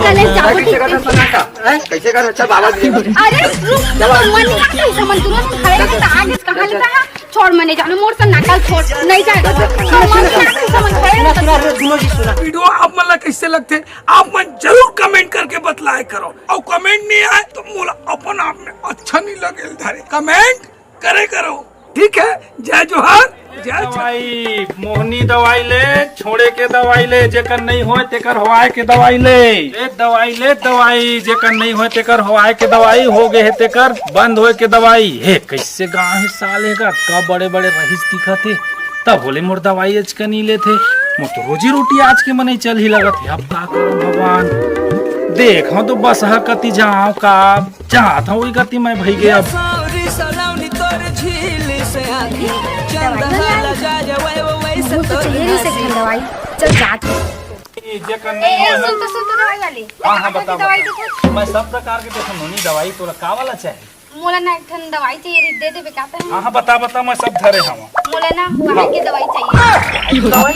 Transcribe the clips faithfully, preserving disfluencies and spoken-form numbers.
चले जाओ, ठीक है। कैसे कर? अच्छा, बाबा जी। अरे, रुक, चलो। तुम मन नहीं आते, समझ, तुम मन खड़े हैं, तो आगे से कहाँ लेता है? छोड़, मैं नहीं जाना, मोर से नकल छोड़, नहीं जाना। तुम मन नहीं आते, समझ, खड़े हैं, तो सुना, सुना, सुनो जी, सुना। वीडियो आप मन ला कैसे लगथे, आप मन जरूर कमेंट करके बतलाए करो, और कमेंट नहीं आए तो मोला अपन आप में अच्छा नहीं लगे धरे। कमेंट करे करो, ठीक है। जय जोहार, जय छत्तीसगढ़। दवाई, मोहनी दवाई ले, छोड़े के दवाई ले, जेकर नहीं होय तेकर होवाए के दवाई ले। ए दवाई ले, दवाई, जेकर नहीं होय तेकर होवाए के दवाई, हो गए हे तेकर बंद होय के दवाई। हे, कैसे गाँव हे साले का, का बड़े बड़े रहीस दिखत हे, तब होले मोर दवाई आज के नहीं लेथे। मोर तो रोजी रोटी आज के मनई चल ही लगत हे, अब का करूं भगवान। देख, हम तो बस हा कति जाओ का, चाहत हूँ वही गति मैं भई गया अब। सौरी सलौनी तोर झील से आके, चंद हाला जा जावे वो वैसे मुझे तो तोर चेहरे से नसीब। गंध दवाई, चल जात हूँ। ए, जे कर ए, नहीं ए, हो सुन तो, सुन तो दवाई वाली। हाँ, हाँ, बता, दवाई बता। देखो। मैं सब प्रकार के देखो नोनी दवाई, तोला का वाला चाहे? मोला ना एक ठन दवाई चाहिए रे, दे देबे का तैं? हाँ, हाँ, बता, बता, मैं सब धरे हूँ। मोला ना हुआए के दवाई चाहिए। दवाई?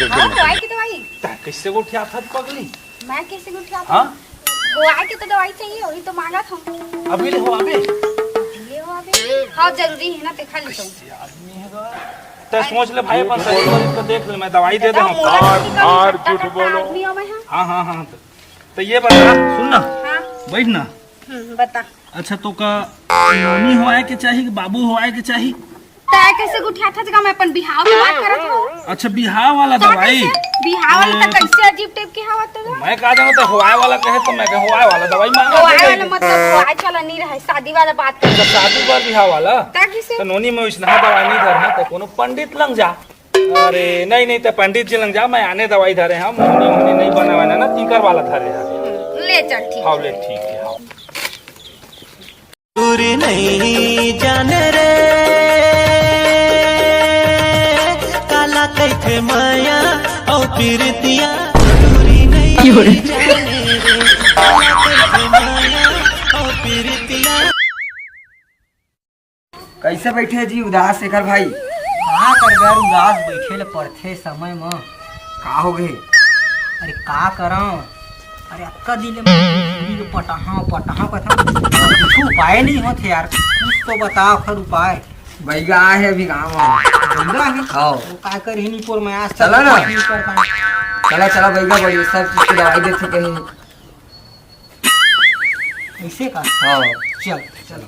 हाँ, हुआए के दवाई। तैं कैसे गोठियात हस पगली? मैं कैसे गोठियात हूँ? हाँ? हुआए के तो दवाई चाहिए, वही तो मांगत हूँ। अभी ले हो, अभी? अभी ले हो, अभी? हाँ, जरूरी है ना, देखा ले तो। कैसे आदमी है बा? तैं सोच ले भाई, अपन शरीर पर इसको देख ले, मैं दवाई दे दे हूँ। मार, मार, झूठ बोलो। आदमी हो मैं, हाँ? हाँ, हाँ, हाँ, तो, तो ये बता, सुन ना, हाँ? बैठ ना। हम्म, बता। अच्छा, तो का नोनी होवाए के चाही कि बाबू होवाए के चाही? तैं कैसे गोठियात हस, मैं अपन बिहाव के बात करत हूँ। अच्छा, बिहाव वाला तो दवाई? कैसे? बिहाव वाला तो ए, कैसे अजीब टाइप के हवा तो? मैं का जानत हूँ, होवाए वाला कहे तो मैं कहे होवाए वाला दवाई मांगा होवाए दे वाला दे। मतलब होवाए वाला नहीं रहे, शादी वाला बात कर। अच्छा, शादी बर बिहाव वाला? तैं कैसे? तो नोनी में वैसना दवाई नहीं धर, हाँ, तो कोनो पंडित लंग जा। अरे, नहीं, नहीं, तो पंडित जी लंग जा, मैं आने दवाई धरे हूँ, मोहनी, मोहनी नहीं बनावे ना, ना, तीकर वाला धरे हूँ। हम्म, ले चल, ठीक हाँ, है। ले, ठीक है, हाँ। दूरी नहीं जाने रे, काला कइथे माया अउ पीरतिया। दूरी नहीं जाने रे, काला कइथे माया अउ पीरतिया। कैसे बैठे जी उदास शेखर भाई? का करबे यार, उदास बैठे ले पड़थे समय म। का हो गए? अरे का करंव, अरे अतका दिन ले मैं बीबी के पटाहा पटाहा कथंव, कुछ उपाय नहीं होत हे यार, कुछ तो बता ओखर उपाय। बैगा आहे अभी गाँव म। बैगा हे? हाँ। वो का करही निपोर में आज तक चला ना। कुछ नहीं कर पाए। चला, चला बैगा बड़ी, सब चीज की दवाई देथे कहीं। ऐसे का? हाँ। चल, चल।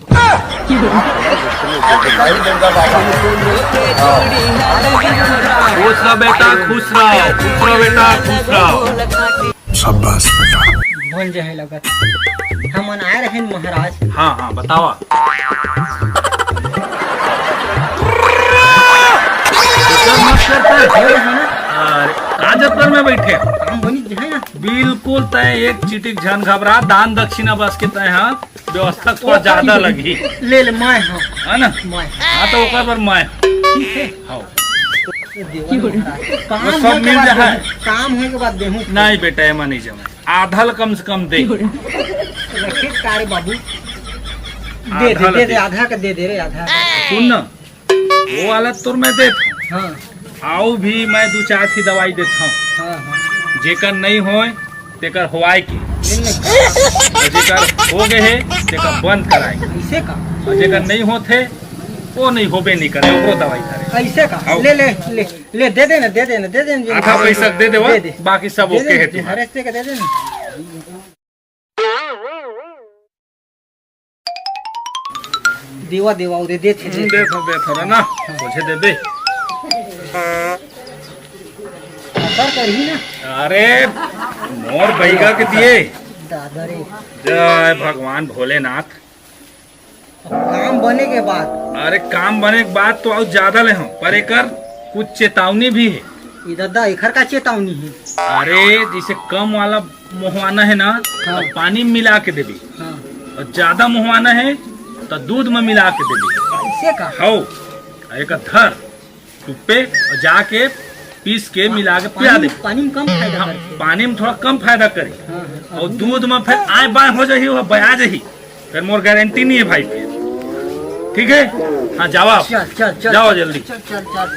खुश रहो बेटा, खुश रहो, खुश रहो बेटा, खुश रहो। शाबाश बेटा। बोल जे है लगत। हमन आए रहे महाराज। हाँ, हाँ, बतावा। अरे, का जतर में बैठे? काम बनी जे है ना। बिल्कुल, तय एक चिटिक झन घबरा, दान दक्षिणा बस के तय, हाँ, व्यवस्था थोड़ा ज्यादा लगही। ले ले, मैं हाँ। है ना? मैं। हाँ, तो ओकर बर मैं। ठीक है। हाँ। देवा महाराज। काम वो सब होए के मिल बाद जाए। देहूँ, काम होए के बाद देहूँ। नहीं बेटा, एमा नहीं जमे। आधा ल कम से कम दे। रखे का रे बाबू? दे दे, आधा ल दे दे, दे। आधा का दे दे रे, आधा। सुन ना, वो वाला तोर मैं देत हूँ। हाँ। आउ भी मैं दू चार ठी दवाई देत हूँ। हाँ, हाँ। जेकर नहीं होय, तेकर होवाए के। नहीं, नहीं। और जेकर हो गए हे, तेकर बंद कराए के। ऐसे का? और जेकर नहीं होत हे, वो नहीं होबे नहीं करे, ओकरो दवाई धरे। ऐसे का? आओ। ले, ले, ले, ले, दे दे ना, दे दे ना, दे दे ना, आधा पैसा दे देवा, दे दे। बाकी सब दे ओके दे हे ना, तुम्हारा। हरेश का दे दे ना। देवा, देवा, उरे देथे, हम्म, देथे। देथे, देथे रे ना, मुझे दे दे। असर करही ना। अरे, मोर बैगा के दिए। दादा रे। जय भगवान भोलेनाथ। अब काम बने के बाद। अरे, काम बने के बाद तो अउ ज्यादा ले हूँ, पर एकर कुछ चेतावनी भी हे। ए दादा, एखर का चेतावनी हे? अरे, जैसे कम वाला मोहवाना हे ना, हाँ। तो पानी में मिला के देबी। हाँ। और ज्यादा मोहवाना हे, तो दूध में मिला के देबी। ऐसे का? हौ, एकर धर, टुप्पे, और जाके पीस के मिला के पिया पानी, देबी। पानी में कम फायदा हाँ, करथे। पानी में थोड़ा कम फायदा करे। हाँ, हाँ। और दूध में फिर आय बाय हो जाही, वो बया जाही। फिर मोर गारंटी नहीं है भाई, फिर। ठीक है? हाँ, जावा आप। चल, चल, चल, जाओ चल, जल्दी। चल, चल, चल।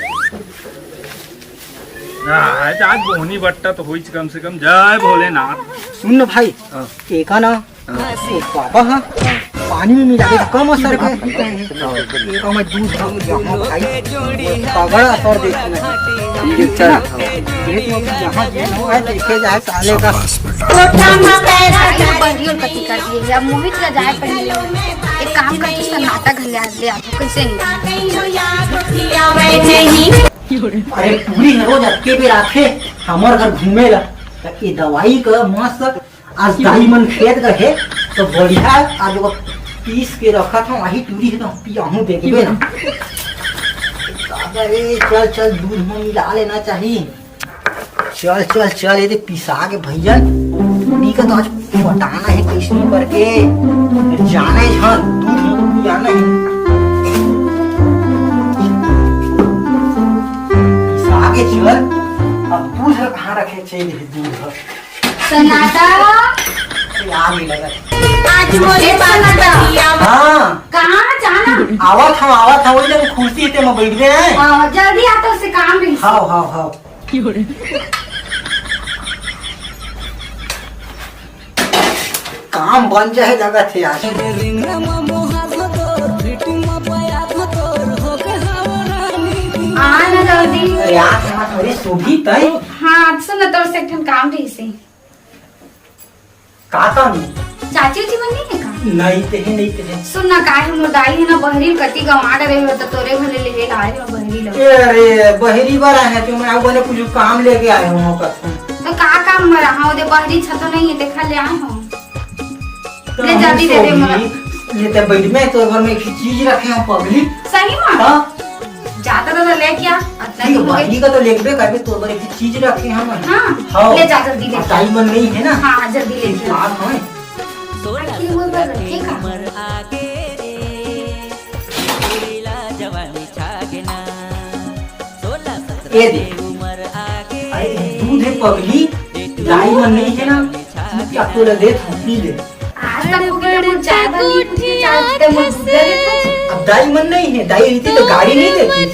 आज, आज बोहनी बट्टा तो होइच कम से कम। जय भोलेनाथ। सुन न भाई, हाँ। एका ना, हाँ। ओ बाबा हा, पानी में मिला के कम असर के। एका में दूध हम जहाँ भाई, तगड़ा असर देखना है। ये चल। ये तो यहाँ जो है, देखे जाए साले का। बहिरी और कति कर दिए, अब मोहित ला जाए पड़ी। एक काम कर, तू सन्नाटा घर ले आ, ले आ, तू कैसे नहीं? अरे टूरी ह रोज अतके बेर आथे हमर घर घूमे ला, त ए दवाई का मस्त। आज दाई मन खेत गए हे, तो बढ़िया आज ओकर पीस के रखत हूँ, वही टूरी ह तो पियाहूँ, देखबे ना। दादा रे, चल चल, दूध में मिला लेना चाहिए। चल चल चल, ये दे पिसा के भैया, टूरी का तो आज पटाना है किसने करके, जाने झन, दूध में पियाना है। पिसा के चल, अब दूध कहाँ रखे चाहिए दूध? सन्नाटा। ये आ गई लगा। आज मोरे ए सन्नाटा। हाँ। कहाँ जाना? आवत हम, आवत हम, वही जब कुर्सी ते में बैठ गए हैं। हाँ, जल्दी आ तो उससे काम भी। हाँ, हाँ, हाँ। काम बन जाए लगत है यार। आ ना जल्दी। अरे यार, यहाँ थोड़ी सुभी तय। हाँ, सुन ना, तोर से एक ठन काम रही से। का काम है? चाची उची मन नहीं है का? नहीं ते है, नहीं ते है। सुन ना, काहे मोर दाई है ना बहरी कति गंवा डरे हो, तो तोरे घर ले लेके आए हो बहरी लोग। ए, अरे, बहरी बर आए हैं, तो मैं बने कुछ काम लेके आए हूँ, कसम। तो का काम मरा? हाँ, ओदे बहरी छतो नहीं है, देखा ले आए हो। तो ले हम जल्दी दे दे सोनी, मोला। ये तो बैठ में तो घर में एक चीज रखे हैं पगली। सही में? हाँ। जाता तो, तो लेके आ, अतना ठीक है, दिन हो गए। बहरी का तो लेके करबे, तो घर एक चीज रखे हैं हम। हाँ, हाँ। ले जा जल्दी ले। अब टाइम बन नहीं है ना। हाँ, जल्दी ले जा। बात है। आखिर वो बात रखे का? ये दे। अरे, दूध है पगली, दाई मन नहीं है ना, क्या तोला दे था, पी ले। आज तक वो कितना मुझे चाय बनी, मुझे चाय देते, मुझे दूध दे देते। अब दाई मन नहीं है, दाई रहती तो गाड़ी नहीं देती।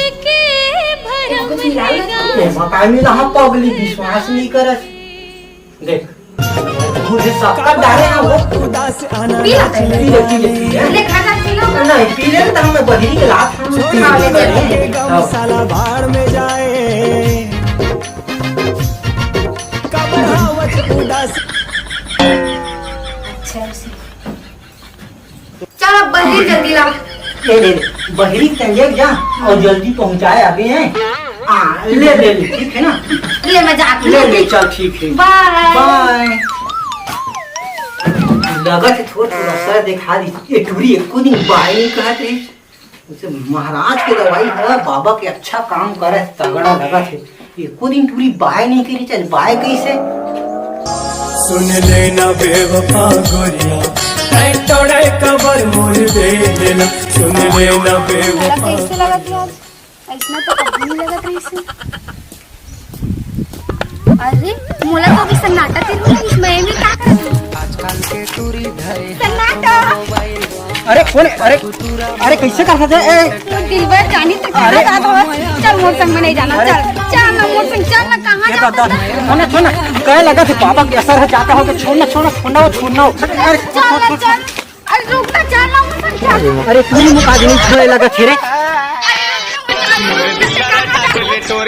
कुछ मिला लो। ये मकान में रहा पगली, विश्वास नहीं करत। देख, मुझे सबका डाले ना वो। पी लेते हैं। पी ले, पी ले, पी ले। ले, खा, खा, पी लो। नहीं, पी ले तो हमें बहिरी के लात हम पी हाँ, ले लेते चल। हैं। हाँ। साला भाड़ में जाए। कब आवत उदास। अच्छा, उसे चल, अब बहिरी जल्दी ला। ले, ले, ले। बहिरी के ले जा और जल्दी पहुंचाए अभी हैं। हाँ, ले, ले, ले, ठीक है ना? ले, मैं जाती हूँ। ले, ले, चल, ठीक है। बाय। बाय। लगत है थोड़ा, थोड़ा सा दिखा दी। ये टूरी एको दिन बाय नहीं कहत रही। उसे महाराज के दवाई है, बाबा के अच्छा काम करे, तगड़ा लगत है। एको दिन टूरी बाय नहीं करी, चल बाय कैसे? सुन लेना बेवफा गोरिया, तै तोड़े कबर मोर दे देना। सुन लेना बेवफा। कैसे लगत है आज? ऐसना तो कभी नहीं लगत रही से। अरे, मोला तो अभी सन्नाटा तेरे को बीच में, में क्या कर रही? सन्नाटा। अरे कौन है? अरे, अरे कैसे कर सकते हैं? ए, तो दिलबर जानी तो कहाँ अरे। जाता हो? चल मोर संग में नहीं जाना, चल, चल ना मोर संग, चल ना, कहाँ ये जाता दादा, है? सुन ना, सुन ना, कहे लगा थे बाबा के असर है, जाता हो तो छोड़ ना, छोड़ ना, छोड़ ना, वो छोड़ ना, वो। अरे, चल ना, चल, अरे रुक ना, चल ना मोर संग, चल। अरे पूरी मुका देनी छोड़े लगा थे रे।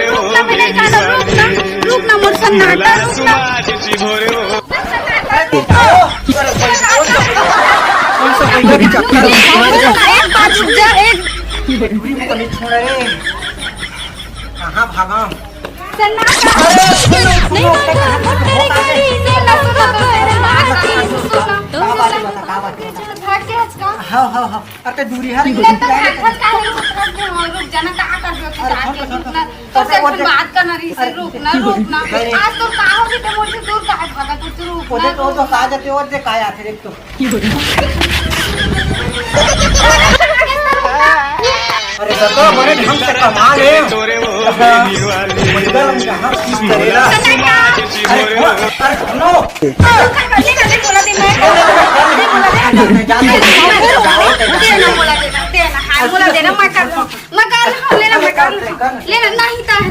रुक ना, मैं नहीं जाना, रुक ना, रुक ना मोर संग ना, रुक ना। एक बात रुक जा, एक कहाँ भागा? सन्नाटा। अरे, सुनो, सुनो, सुनो, सुनो, सुनो, सुनो, सुनो, सुनो, सुनो। का बात है, बता, का बात है, बता। भाग के हंस का? हाँ, हाँ, हाँ। अरे, दूरी है, लेकिन तो भाग, भाग का है, रुक, रुक, रुक, रुक, जाना, कहाँ कर दो, अरे, जाके, फोन कर, फोन कर। रुक ना। तो से और फिर दे-, बात करना रही से, अरे, रुक ना, रुक ना। अरे। आज तो का हो गई, तो मुझसे दूर काहे भागा तू, तू रुक ना, बोले तो, रुक तो ना। कहा जाते और दे, कहा आते, देख तो। अरे सका, बड़े ढंग से कमा ले। हाँ। मुर्गा हम कहाँ की करेला? अरे, अरे, सुनो। मैं कर लूँ, मैं कर लूँ, लेना, मैं कर लूँ। लेना, नहीं, ताहे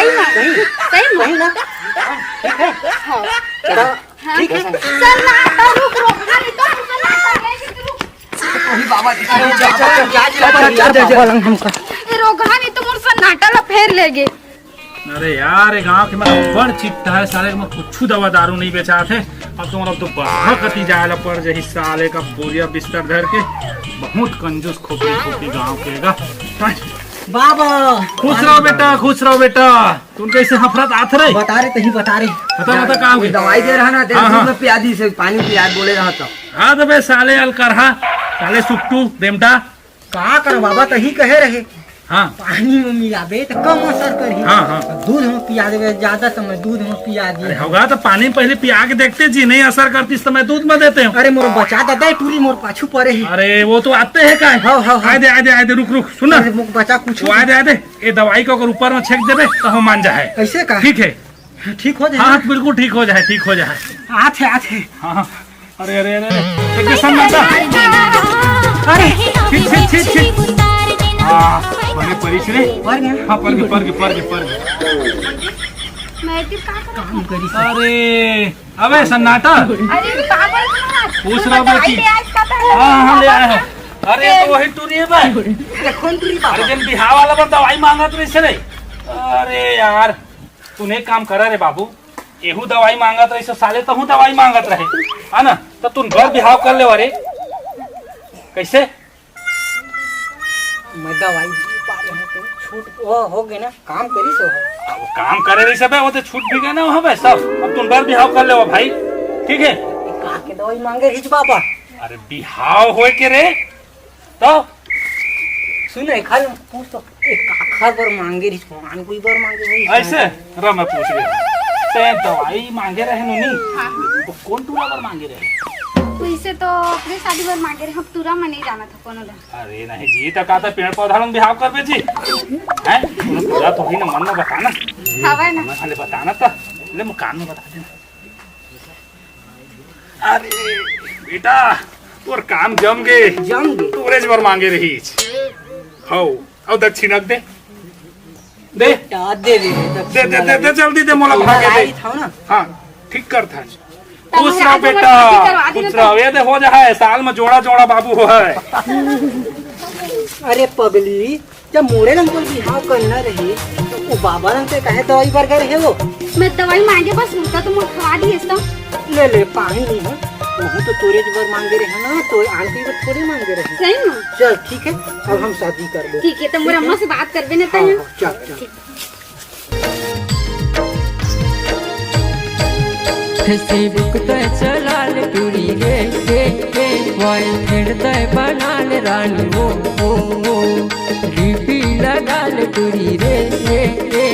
सही में। सही में। सही ना? ठीक है। हाँ। चलो। हाँ। ठीक है। सर, ना, तो रुक, रुक, हाँ, नहीं तो रुक, रुक, रुक। अरे बाबा, जा, जा, जा, जा, जा, जा, जा। ये रोगहा नहीं तो मोर सन्नाटा ला फेर लेगे। अरे यार, ये गांव के में बड़ चिंता है, साले में कुछ दवा दारू नहीं बेचात हे। अब तो, अब तो बाहर कती जाए ला पड़ जाही, साले का बोरिया बिस्तर धर के। बहुत कंजूस खोपड़ी खोपड़ी गांव के गा। बाबा। खुश रहो बेटा, खुश रहो बेटा। तुम कैसे हफरत आत रहे? बता रहे, तही बता रहे। बता, बता, का हो गया? दवाई दे रहा ना, तेरे हाँ, दूध हाँ। में पिया दी से, पानी पिया, बोले रहा तो। हाँ, तो बे साले अलकरहा, साले सुट्टू, बेमटा। का करो बाबा, तही कहे रहे। हाँ। पानी में मिलाबे त कम असर करही। हाँ, हाँ। दूध में पिया देबे, ज्यादा समय दूध में पिया दे। अरे होगा तो पानी में पहले पिया के देखते जी, नहीं असर करतिस तो मैं दूध में देते हूँ। अरे मोर बचा दादा, टूरी मोर पाछू परे हे। अरे वो तो आते हैं का? हाँ, हाँ, हाँ। आए दे, आए दे, आए दे, रुक, रुक, सुन ना। अरे मोर बचा कुछ वो आए दे, आए दे। ये दवाई को अगर ऊपर में छेक देबे तो हम मान जा है। ऐसे का? ठीक है। ठीक हो जाए। हाँ, हाँ, बिल्कुल ठीक हो जाए, ठीक हो जाए। आथे, आथे। हाँ, हाँ। अरे, अरे, अरे, अरे। एक सन्नाटा। अरे। छिट, छिट, छिट, छिट। हाँ, बने परिस रे। पर गया। हाँ, पर गया, पर गया, पर गया, पर गया। मैं तो का करूँ? काम करी से। अरे, अबे सन्नाटा। अरे, पागल कहाँ? पूछ रहा बेटी। हाँ, हाँ, ले आया है। अरे, तो वही टूरी है बे। अरे, कौन टूरी बाबा? अरे, जिन बिहाव वाला पर दवाई मांगत रहिस रे। अरे यार, तूने एक काम करा रे बाबू, एहू दवाई मांगत रहिस, साले तहू दवाई मांगत रहे, है ना? तो तुन बर बिहाव कर लेवा रे। कैसे? मैं दवाई पा रहे हैं, छूट वो हो गए ना, काम करी सो है। अब वो काम करे रहिस बे, वो तो छूट भी गए ना, वहाँ पे सब। अब तुन बर बिहाव कर लेवा भाई, ठीक है? का के दवाई मांगे रिच बाबा? अरे बिहाव होए के रे, तो सुन, एक हाल पूछ तो, एक काखर बर मांगे रहिस, भगवान कोई बर मांगे रहिस। ऐसे? रा, मैं पूछ लिया। ते दवाई मांगे रहे नोनी? हाँ, हाँ। तो कौन टूरा बर मांगे रहे? वैसे तो अपने शादी बर मांगे रहे, हम टूरा में नहीं जाना था कोनो ला। अरे नहीं जी, तो का था पेड़ पौधा लोग बिहाव कर बे जी? हैं? पूरा तो ही ना मन में बताना। हवा है ना? मन खाली बताना तो। ले मुँह कान में बता देना। अरे बेटा, तोर काम जम गे। जम गे। तोरेच बर मांगे रहिस। हौ, अउ दक्षिणा दे। दे। बेटा, दे दे, दे दे, दे, दे, दे, जल्दी दे, मोला भागे दे। आई था ना। हाँ, ठीक कर था। खुश रहो बेटा, खुश रहो। ये दे हो जा है, साल में जोड़ा जोड़ा बाबू हो है। अरे पगली, जब मोरे रंग कोई बिहाव करना रही, तो वो बाबा रंग से कहे दवाई बर गए रहे वो। मैं दवाई मांगे बस उनका तो मोर खवा दिए सब। ले ले, पानी नहीं है, वो तो तोरे बर मांगे रहे ना, तो आंटी बर थोड़े मांगे रहे। सही में? चल ठीक है, अब हम शादी कर ले। ठीक है, तो मोर अम्मा से बात करबे ना हाँ, तैं। हाँ, चल चल। Facebook तय चलाल टूरी रे, रे, रे, boyfriend तय बनाल रानी ओ, ओ, ओ। DP लगाल टूरी रे, रे, रे,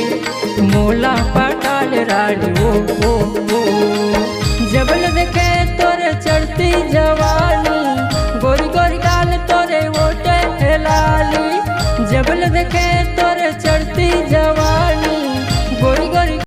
मोला पटाल रानी ओ, ओ, ओ। जब ले देखे तोर चढ़ती जवानी